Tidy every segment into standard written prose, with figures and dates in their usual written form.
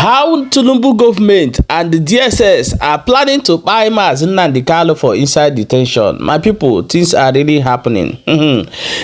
How Tinubu government and the DSS are planning to kpai Mazi Nnamdi Kanu for inside detention. My people, things are really happening.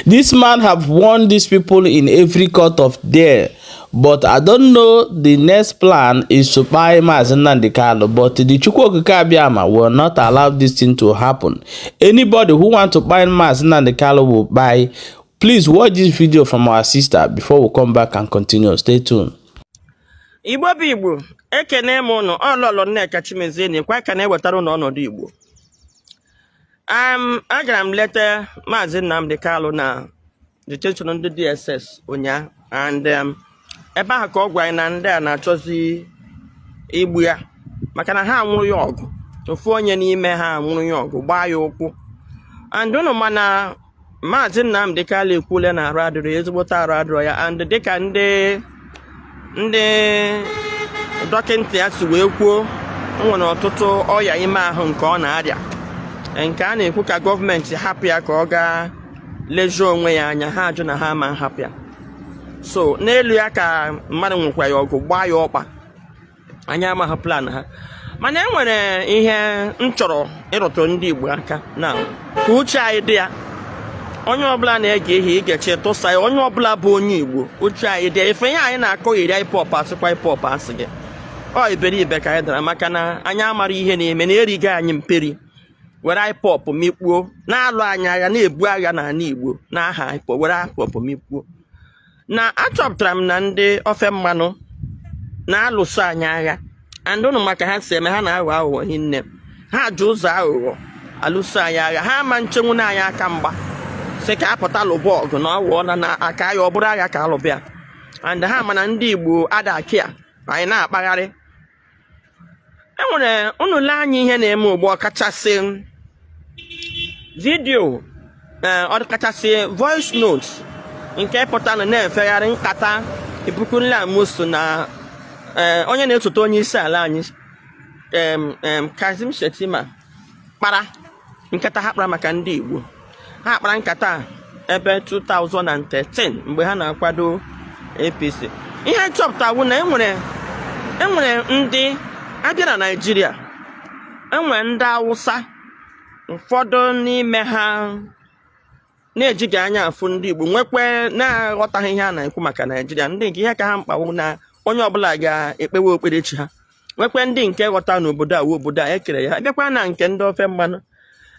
This man have warned these people in every court of there. But I don't know, the next plan is to kpai Mazi Nnamdi Kanu. But the Chukwu Okike Abiama will not allow this thing to happen. Anybody who want to kpai Mazi Nnamdi Kanu will kpai. Please watch this video from our sister before we come back and continue. Stay tuned. Igbo bụ Igbo, ekene m ụnụ. Ọlọlọ Nneka Chimezie na-ekwe ka na-ewetara ụnụ ọnọdụ Igbo. Agara m leta Maazị Nnamdi Kanu na detention ndị DSS ụnyaahụ, and ebe ahụ ka ọ gwa anyị na ndị a na-achọzi igbu ya, maka na ha anwụrụ ya ọgụ. Ofu onye n'ime ha anwụrụ ya ọgụ, gbaa ya ụkwụ. And ụnụ mana Maazị Nnamdi Kanu ekwule na arụ adịrọ ya, ezigbote arụ adịrọ ya. And dịka ndị dọkịta ya si wee kwuo, o nwere ọtụtụ ọya ime ahụ nke ọ na-arịa, nke a na-ekwu ka gọọmenti hapụ ya ka ọ gaa lezie onwe ya anya. Ha ajụ na ha ma hapụ ya. So n'elu ya ka mmadụ nwekwa ya ọgụ, gbaa ya ọkpa. Anyị amaghị plan ha, mana e nwere ihe m chọrọ ịrụtụ ndị Igbo aka na ka uche anyị dị ya. Onye ọbụla na-ege ihe igechi tụsa ya, onye ọbụla bụ onye Igbo, uche anyị dị ya. Ife ihe anyị na-akọ iri IPOB, asịkwa IPOB asị gị ọ iberibe ka anyị dara, maka na anyị amara ihe na-eme na erighị anyị mperi were IPOB mikpuo na-alụ anyị agha, na-ebu agha n'ala Igbo n'aha IPOB, were IPOB mikpuo. Na achọpụtara m na ndị ofe mmanụ na-alụso anyị agha, and ụnụ maka ha si eme, ha na-aghọ aghụghọ hinne. Ha ji ụzọ aghụghọ alụso anyị agha. Ha ama nchenwu na anyị aka mgba sị ka apụta lụba ọgụ na ọ wụọla na aka ya, ọ bụrụ agha ka alụbịa. And ha mana ndị Igbo adakịa anyị na-akpagharị. Enwere unu lee anya ihe na-eme ugbu a, kachasị video, ọ kachasị voice notes nke pụtara na-efegharị, nkata Ibukunle Amosu na onye na-esote onye isi ala anyị, em em Kazim Shettima, kpara. Nkata ha kpara maka ndị Igbo, ha kpara nkata a ebe 2013 mgbe ha na-akwado APC. Ihe nchọpụtawu na enwere ndị abịa na Naịjirịa, enwere ndị Awụsa ụfọdụ n'ime ha na-ejighị anya afụ ndị Igbo, nwekwe na-aghọtaghị ihe a na-ekwu maka Naịjirịa. Ndị nke ihe ka ha mkpawu na onye ọbụla ga-ekpewe okperechi ha, nwekwe ndị nke ghọta n'obodo a wu obodo a ekere ya. Abịakwa na nke ndị ofe mmanụ,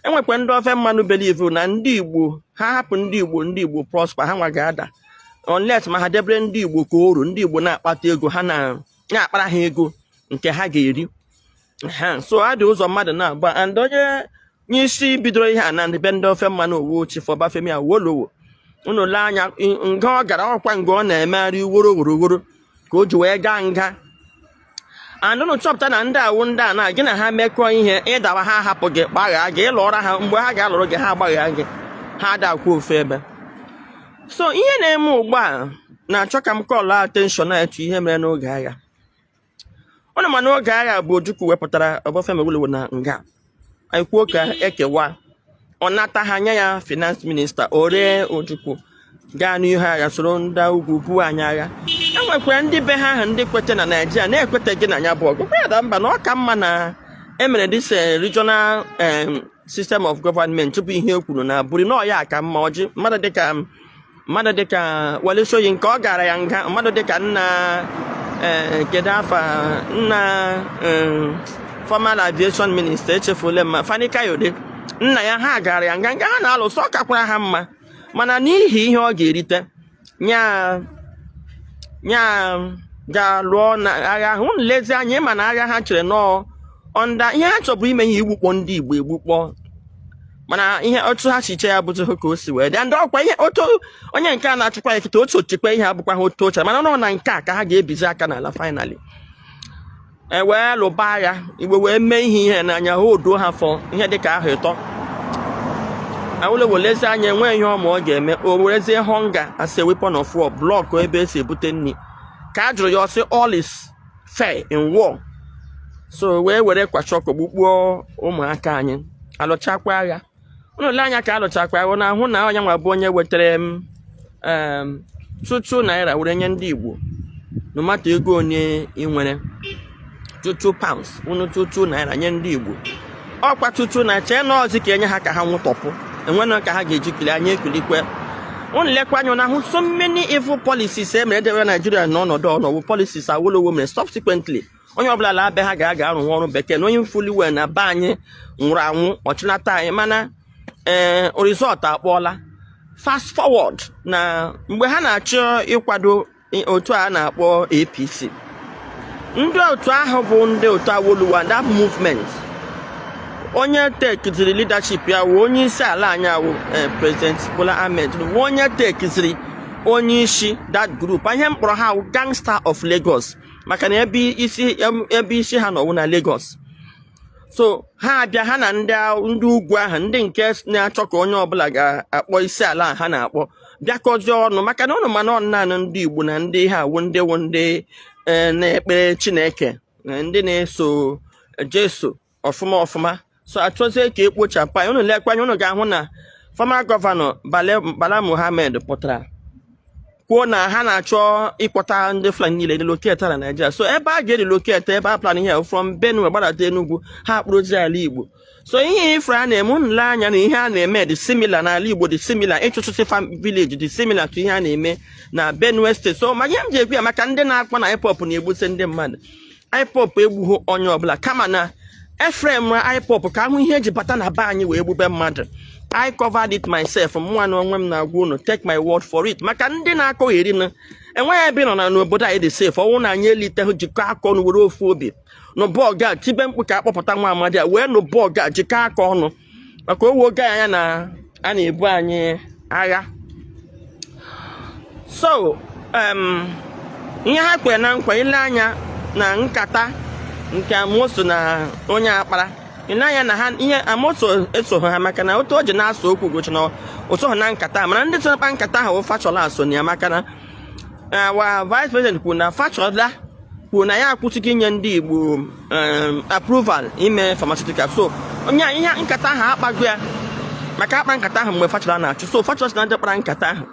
enwekwe ndị ofe mmanụ believe na ndị Igbo, ha hapụ ndị Igbo, ndị Igbo prosper, ha nwa ga-ada, unless ma ha debere ndị Igbo ka oru, ndị Igbo na-akpata ego, ha na-akpara ha ego nke ha ga-eri ha. So a dị ụzọ mmadụ na-agba. And onye n'isi bidoro ihe a na ndị be ndị ofe mmanụ owu, Chief Ọbafemi Awolowo. Unu lee anya nga ọ gara, ọkwa nga ọ na-emegharị woro woro woro ka o ji wee gaa nga. And unu chọpụta na ndị awụ ndị a na gị na ha mekọọ ihe, ịdawa ha hapụ gị, gbaghaa gị, ịlụọra ha mgbe ha ga-alụrụ gị, ha agbaghaa gị, ha adakwa ofu ebe. So ihe na-eme ugbu a na-achọ ka m call attention na etu ihe mere n'oge agha. Ụnụ ma n'oge agha bụ Ojukwu wepụtara Ọbafemi Awolowo na nga. Anyị kwuo ka ekewa, ọ nata ha, nye ya finance minister. O ree Ojukwu gaa n'ihu agha, soro ndị ugwu buo anyị agha. Enwekwara ndị be ha ahụ ndị kwete na Naijiria na-ekweteghị na ya bụ ọgụ ya da mba, na ọ ka mma na emere this regional system of government tupu ihe e kwuru na buri na ọya ka mma. Ọjị mmadụ dịka Wole Soyinka, ọ gara ya nga. Mmadụ dịka nna, kedu afa nna former aviation minister, echefule mma, Fani Kayode, nna ya, ha gara ya nga. Nga ha na-alụso ọ kakwara ha mma, mana n'ihi ihe ọ ga-erite nya nya ga lụọ na agha ahụ. Unu lezi anya, ịma na agha ha chere nọọ ọnda ihe ha chọbụ ime ihe igbukpọ ndị Igbo egbukpọ, mana ihe otu ha si che ya bụtụghị ka o si wee dị. Ndị ọkwa ihe otu onye nke a na-achụkwa ya kịta, otu ochekwa ihe abụkwa ha otu ochere, mana nọ na nke a ka ha ga-ebizi aka n'ala. Finally e wee lụba agha, Igbo wee mee ihe ihe n'anya ha, oduo ha fọ ihe dịka ahụ ịtọ. Awolowo lezi anya, enwe ihe ọma ọ ga-eme, o werezie hunger as a weapon of war, block ebe esi ebute nri. Ka a jụrụ ya, ọsị all is fair in war. So wee were kwashiorkor gbukpuo ụmụaka anyị. Alụchakwa agha, unu lee anya ka alụchakwa agha na ahụ na onye nwa bụ onye wetara m 2 2 naira were nye ndị Igbo. No matter ego onye ị nwere, £2 unu, ₦2 nye ndị Igbo, ọkwa 2 na chee na ọzi ka enye ha ka ha nwụtọpụ enwena ka ha ga-eji kili anya ekulikwe. Unu lekwa anya na ahụ so many evil policies e mere edebe Naijiria n'ọnọdụ ọnọwụ policies Awolowo mere. Subsequently, onye ọbụla la be ha ga-aga arụ ọrụ bekee na onye fuliwe na be anyị nwụrụ anwụ ọchịnata anyị, mana ee, result akpọọla. Fast forward na mgbe ha na-achọ ịkwado otu a na-akpọ APC, ndị otu ahụ bụ ndị otu Awolowo, that movement, onye tekiziri leadership ya wụ onye isi ala anyị awụ President Bola Ahmed Tinubu, onye tekiziri onye isi that group. Ihe m kpọrọ ha wụ Gangster of Lagos, maka na ebe isi ha nọwụ na Lagos. So ha abịa, ha na ndị ugwu ahụ, ndị nke na-achọ ka onye ọbụla ga-akpọ isi ala ha na-akpọ, bịakọzie ọnụ, maka na ụnụ mana ọ naanị ndị Igbo na ndị ha wụ ndị wụ ndị na-ekpere Chineke, ndị na-eso Jesu ọfụma ọfụma. So achọzie ka ekpochapụ anyị. Unu lekwa anya, unu ga-ahụ na former governor Bala Muhammad pụtara kwuo na ha na-achọ ịkpọta ndị Fulani niile relocate na Naịjirịa. So ebe a ga-erelocate, ebe a plan ihe from Benue gbadata Enugu, ha akpụrụzi ala Igbo. So ihe ifre a na-eme, unu lee anya na ihe a na-eme dị similar n'ala Igbo, dị similar ịchụchụsị farm village, dị similar to ihe a na-eme na Benue State. So ma ihe m ji ekwu ya, maka ndị na-akpọ na IPOB na-egbute ndị mmadụ, IPOB egbughị onye ọbụla, kama na Ephraim IPOB ka ahụ ihe eji bata na be anyị wee gbube mmadụ. I covered it myself, mụnwa na onwe m na-agwa unu, take my word for it. Maka ndị na-akọgheri n, enweghị ebe ị nọ na n'obodo anyị dị safe. Ọnwụ na anyị eliteghị jikọ aka ọnụ, were ofu obi nụbọọgụ a, tibe mkpu ka akpọpụta nwa amadi a, wee nụbọọgụ a jikọ aka ọnụ, maka owe oge anya na a na-ebu anyị agha. So ihe ha kwere na nkwa, ile anya na nkata nke Amosu na onye akpara, ile anya na ha ihe Amosu esogho ha, maka na otu o ji na-asụ okwu gochi na o soghị na nkata. Mana ndị so na nkata ahụ, Fashola so na ya, maka na wa vice president kwuru na Fashola kwuru na ya akwụsịghị inye ndị Igbo approval ime pharmaceutical. So onye ihe nkata ahụ akpago ya, maka akpa nkata ahụ mgbe Fashola na-achụ. So Fashola si na ndị kpara nkata ahụ,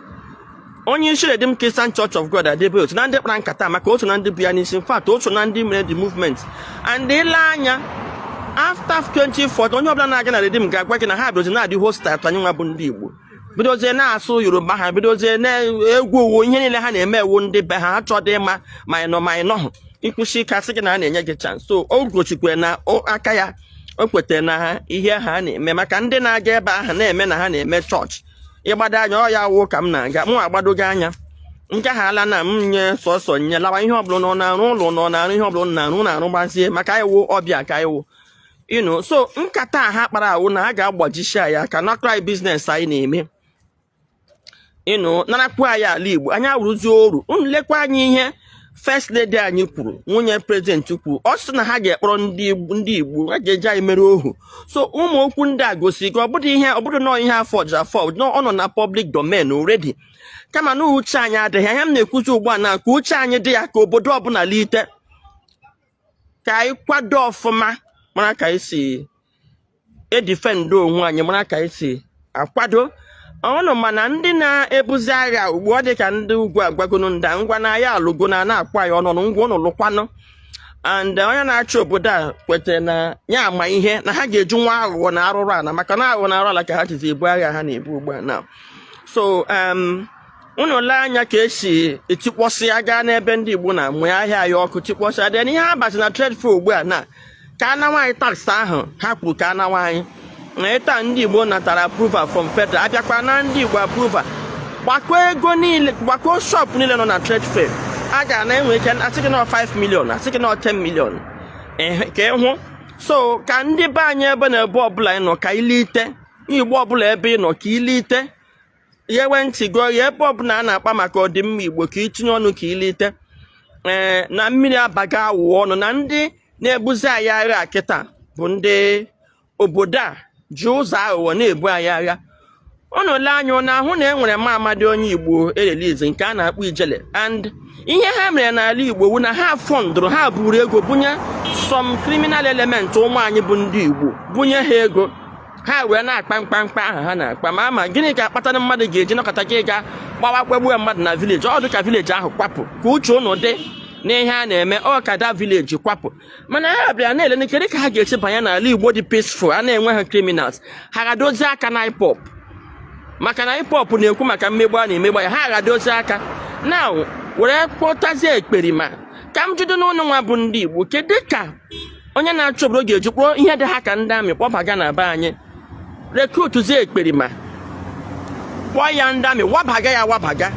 onye isi Redeemed Christian Church of God Adeboye otu na ndị kpara nkata, maka otu na ndị bụ ya n'isi, in fact, otu na ndị mere the movement. And ile anya after 2014, onye ọbụla na-aga na Redeem ga-agwa gị na ha bidozie na-adị hostile anyị nwa bụ ndị Igbo, bidozie na-asụ Yoruba, ha bidozie na-egwu owo ihe niile ha na-eme ewu ndị be ha. Ha chọdị ịma ma ị nọ ma ị nọghụ, ịkwụsị ike, asị gị na a na-enye gị chance. So o gochikwere na aka ya o kwetara na ihe ha na-eme, maka ndị na-aga ebe ahụ na-eme na ha na-eme chọọchị. Ịgbado anya, ọ ya wụ ka m na-aga, mụ agbadogo anya nke ha ala na m nye sọsọ nye lawa. Ihe ọbụla nọ na-arụ ụlọ, nọ na-arụ ihe ọbụla na-arụ na-arụ gbazie, maka anyị wụ ọbịa ka anyị wụ. So nkata a ha kpara awụ na ha ga-agbajisi anyị aka nakra business anyị na-eme, narakwu anyị ala Igbo, anyị awụrụzie oru. Unu lekwa anya ihe first lady anyị kwuru, nwunye president kwuru, ọ sị na ha ga-ekpọrọ ndị Igbo, ha ga-eji anyị mere ohu. So ụmụ okwu ndị a gosi ka ọ bụrụ ihe, ọ bụrụ nọọ ihe afọ ji afọ ọ nọ na public domain already, kama na uche anyị adịghị anya. M na-ekwuzi ugbu a na ka uche anyị dị ya, ka obodo ọbụla lite, ka anyị kwado ọfụma, mara ka anyị si edefend onwe anyị, mara ka anyị si akwado ọnụ. Mana ndị na-ebuzi agha ugbu ọ dị ka ndị ugwu agwagonu nda ngwa na ya alụgo na na-akwa ya ọnụnụ ngwa ụnụ lụkwanụ. And onye na-achị obodo a kwetara na ya ama ihe na ha ga-eju nwa aghụghọ na arụrụ ala, maka na aghụghọ na arụ ala ka ha jizi ebu agha ha na-ebu ugbu a na. So unu lee anya ka esi etikpọsị aga n'ebe ndị Igbo na-amụ ahịa ya ọkụ, tikpọsịa dị ihe ha bazi na trade fair ugbu a, na ka a nawa anyị tax ahụ ha kwuru ka a nawa anyị na ịta. Ndị Igbo natara approval from federal, abịakwa na ndị Igbo approval, gbakọ ego niile, gbakọ shop niile nọ na trade fair, a ga na enwe ike asị gị na 5 million, asị gị na 10 million. Ka ịhụ. So ka ndị be anyị, ebe na ebe ọbụla ị nọ, ka ilite Igbo ọbụla, ebe ị nọ, ka ilite ghewe ntị gụọ ya, ebe ọbụla a na-akpa maka ọdịmma Igbo, ka itinye ọnụ, ka ilite ee na mmiri abaga awụ ọnụ na ndị na-ebuzi anyị agha kịta bụ ndị obodo a ji ụzọ aghụghọ na-ebu anyị agha. Unu lee anya, ụnụ ahụ na e nwere ma amadi onye Igbo erelize nke a na-akpọ Ijele. And ihe ha mere n'ala Igbo wu na ha fundụrụ ha, buru ego bunye some criminal element ụmụ anyị bụ ndị Igbo, bunye ha ego. Ha wee na-akpa mkpamkpa ahụ ha na-akpa. Ma ama gịnị ka akpata mmadụ ga-eji nọkọta gị ga gbawa kpegbuo mmadụ na village? Ọ dị ka village ahụ kwapụ ka uche unu dị n'ihe a na-eme. Ọ ka da village kwapụ, mana ha bịara na-ele kedu ka ha ga-esi banye n'ala Igbo dị peaceful, a na-enweghị criminals. Ha ga-dozie aka na IPOB, maka na IPOB na-ekwu maka mmegbu a na-emegbu ya. Ha ga-dozie aka na were kpọtazie ekperima. Ka m jụdo n'ụlọ nwa bụ ndị Igbo, kedu ka onye na-achọ obodo ga-eji kpọọ ihe dị ha ka ndị amị kpọbaga na be anyị, recruitzie ekperima, kpọọ ya ndị amị, wabaga ya wabaga,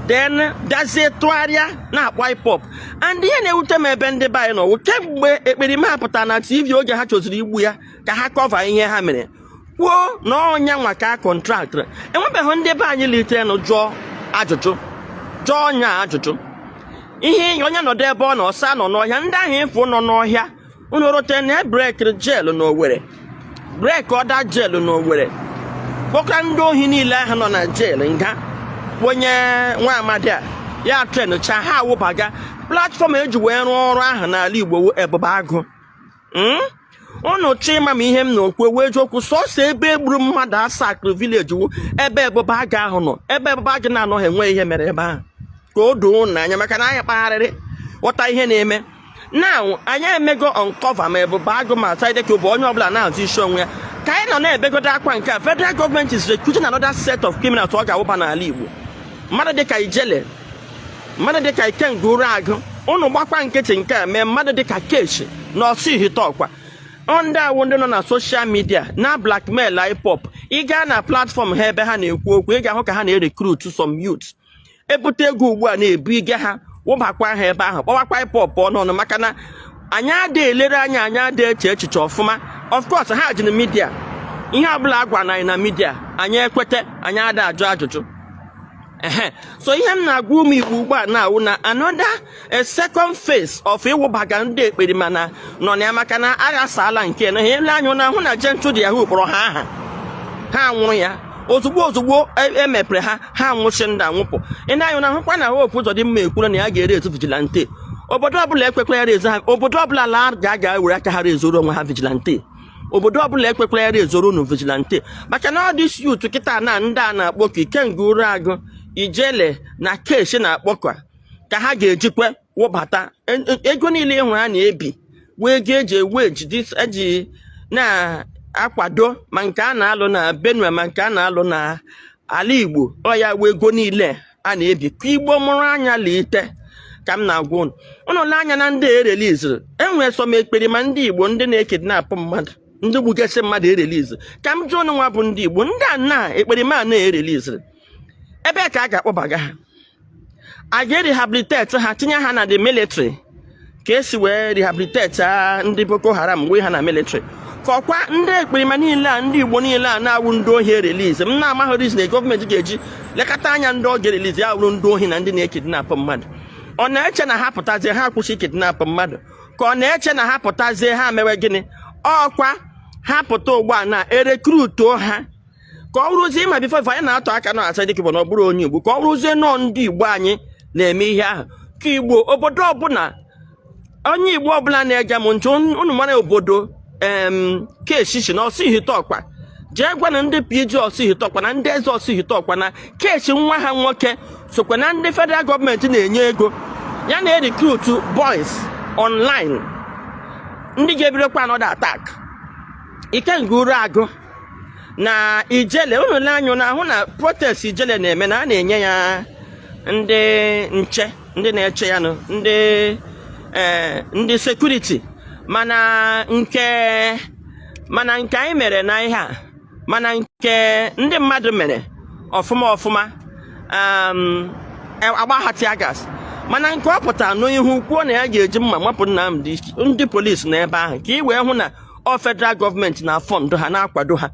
then bịazie tụgharịa na-akpọ IPOB? And ihe na-ewute m ebe ndị be anyị nọ wụ, kemgbe ekperima pụtara na TV, oge ha chọziri igbu ya ka ha cover ihe ha mere, kwuo na ọnya nwa ka contractịrị, enwebeghị ndị be anyị litenụ jụọ ajụjụ, jụọ ọnya ajụjụ. Ihe onye nọdụ ebe ọ nọ ọsa nọ n'ọhịa, ndị ahụ ịfụ nọ n'ọhịa, unu rute na breakịrị jail n'Owerri, break other jail n'Owerri, kpọkwa ndị ohi niile ahụ nọ na jail nga, onye nwa amadi a ya traincha ha awụbaga. Platform eji wee rụọ ọrụ ahụ n'ala Igbo wụ Ebube Agụ. Unu chọ ịma ma ihe m na-okwu ewu eziokwu, sọsọ ebe egburu mmadụ asakịrị village wu ebe Ebube Agụ ahụ nọ. Ebe Ebube Agụ na-anọghị, enwe ihe mere ebe ahụ, ka o doo unu anya, maka na anyị kpagharịrị ghọta ihe na-eme. Now anyị emego uncover ma Ebube Agụ ma Asari bụ onye ọbụla na-azụ isi onwe ya. Ka anyị nọ na-ebegodo akwa nke a, federal government is recruiting another set of criminals ọ ga-awụba n'ala Igbo, mmadụ dịka Ijele, mmadụ dịka Ikenga Uruagụ. Unu gbakwa nkịtị nke a mee, mmadụ dịka Keshi na Ọsụ Ihite Ọkwa, ndị awụ ndị nọ na social media na blackmail IPOB. Ị gaa na platform ha ebe ha na-ekwu okwu, ị ga-ahụ ka ha na-erecruit some youth, ebute ego ugbu a na-ebu ige ha, wụbakwa ha ebe ahụ, kpọwakwa IPOB ọnụ, maka na anyị ada elere anya, anyị ada eche echiche ọfụma. Of course, ha ji na media, ihe ọbụla a gwara anyị na media, anyị ekwete, anyị ada ajụ ajụjụ. Ehe, so ihe m na-agwa ụmụ Igbo ugbu a na-awụ na another, a second phase of ịwụbaga ndị ekperima na nọ na ya, maka na aghasala nke na ha ele anya na ahụ na Gentle de Yahoo kpọrọ ha aha, ha nwụrụ ya ozugbo ozugbo emepere ha, ha nwụchi ndị anwụpụ. Ị na-anya na ahụkwa na Hope Uzodimma ekwuru na ya ga-ere ezu vigilante. Obodo ọbụla ekwekwara ya rezo ha, obodo ọbụla la ga ewere aka ha rezoro onwe ha vigilante. Obodo ọbụla ekwekwara ya rezoro unu vigilante, maka na ọ dị youth kịta na ndị a na-akpọkọ Ikenga Uruagụ, Ijele na Keshi na-akpọkọ ka ha ga-ejikwe wụbata ego niile ịhụrụ a na-ebi wee ego eji eweji eji na-akwado ma nke a na-alụ na Benue, ma nke a na-alụ na ala Igbo. Ọ ya wee ego niile a na-ebi ka Igbo mụrụ anya lite ka m na-agwa unu. Unu lee anya na ndị ereliziri, enwere some ekperima ndị Igbo, ndị na-ekidnapụ mmadụ, ndị gbugasị mmadụ erelizi. Ka m jụọ unu nwa bụ ndị Igbo, ndị a na ekperima a na-ereliziri, ebe ka a ga-akpọbaga ha? A ga-erehabilitate ha, tinye ha na the military ka esi wee rehabilitate ndị Boko Haram wee ha na military? Ka ọkwa ndị ekperima niile a, ndị Igbo niile a na-awụ ndị ohi erelize, m na-amaghị reason na gọọmenti ga-eji lekọta anya ndị ọ ga-erelize ya wụrụ ndị ohi na ndị na-ekidnapụ mmadụ. Ọ na-eche na ha pụtazie, ha kwụsị ikidnapụ mmadụ, ka ọ na-eche na ha pụtazie, ha mewe gịnị? Ọkwa ha pụta ugbu a na erecruituo ha ka ọ rụzie ma before anyị na-atọ aka na asa dịka bụ na ọ bụrụ onye Igbo, ka ọ rụzie nọọ ndị Igbo anyị na-eme ihe ahụ. Ka Igbo, obodo ọbụla, onye Igbo ọbụla na-ege m ntị, unu mara obodo em Keshi na Ọsụ Ihite Ọkpa, jee gwa na ndị PG Ọsụ Ihite Ọkpa na ndị eze Ọsụ Ihite Ọkpa na Keshi nwa ha nwoke sokwa na ndị federal gọọmenti na-enye ego ya na-erecruit boys online, ndị ga-ebidokwa another attack. Ikenga Uruagụ na Ijele, unu lee anya na ahụ na protest Ijele na-eme na a na-enye ya ndị nche, ndị na-eche ya nụ, ndị security, mana nke anyị mere na ihe a, mana nke ndị mmadụ mere ọfụma ọfụma, agba ha tear gas, mana nke ọ pụtara n'ihu kwuo na ya ga-eji mma mapụ Nnamdi, ndị polisi n'ebe ahụ, ka ị wee hụ na ọ federal gọọmenti na fund ha, na-akwado ha.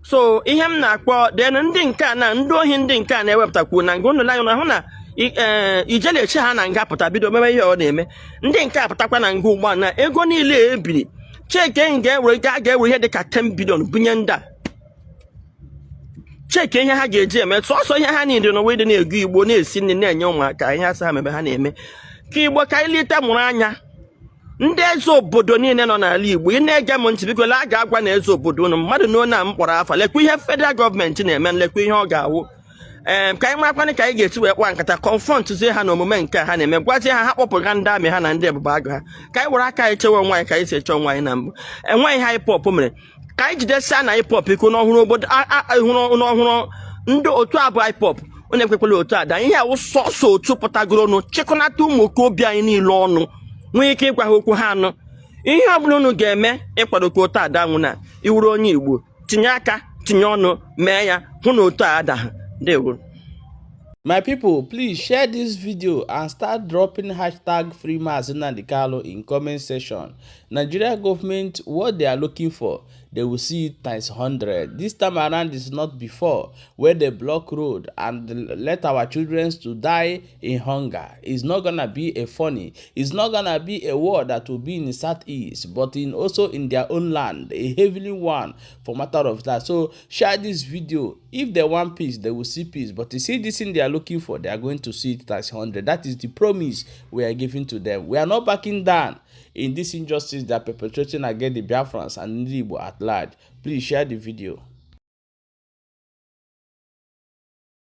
So ihe m na-akpọ den ndị nke a na ndị ohi, ndị nke a na-ewepụtakwu na nga, unu anya na hụ na Ijele echi ha na nga pụta bido mebe ihe ọ na-eme. Ndị nke a pụtakwa na nga ugbu a na ego niile ebiri cheke ga-ewere ga ga-ewere ihe dịka 10 billion bunye ndị a. Cheke ihe ha ga-eji eme, sọsọ ihe ha niile n'ụwa ịdị na-ego Igbo na-esi nri na-enye ụmụaka ihe asa ha mebe ha na-eme. Ka Igbo, ka anyị lite, mụrụ anya. Ndị eze obodo niile nọ n'ala Igbo, ị na-ege m ntị, biko laa ga-agwa na eze obodo unu mmadụ na onye a m kpọrọ afa, lekwa ihe federal gọọmenti na-eme, lekwa ihe ọ ga-awụ. Ee, ka anyị marakwanị ka anyị ga-esi wee kpaa nkata, confrontzie ha na omume nke a ha na-eme, gwazie ha ha kpọpụga ndị army ha na ndị ebube agụ ha, ka anyị were aka anyị chewe onwe anyị ka anyị si eche onwe anyị na mbụ. Enweghị ihe IPOB mere ka anyị jidesia na IPOB iko n'ọhụrụ obodo hụrụ n'ọhụrụ. Ndị otu abụ IPOB, onye ekwekwala otu ada ihe awụ sọsọ otu pụtagoro ọnụ chịkọnata ụmụ okorobịa anyị niile ọnụ, nwee ike ịgwa ha okwu ha anụ. Ihe ọbụla unu ga-eme ịkwado ka otu ada nwụ na iwuru onye Igbo, tinye aka, tinye ọnụ, mee ya, hụ na otu a adaghị. Ndewo. My people, please share this video and start dropping #FreeMazi Kanu in comment section. Nigeria government, what they are looking for, they will see it times 100. This time around is not before, where they block road and let our children to die in hunger. It's not gonna be a funny. It's not gonna be a war that will be in the southeast, but in also in their own land, a heavily one for matter of that. So share this video. If they want peace, they will see peace. But you see this thing they are looking for, they are going to see it times 100. That is the promise we are giving to them. We are not backing down in this injustice they are perpetrating against the Biafrans and Igbo at large. Please share the video.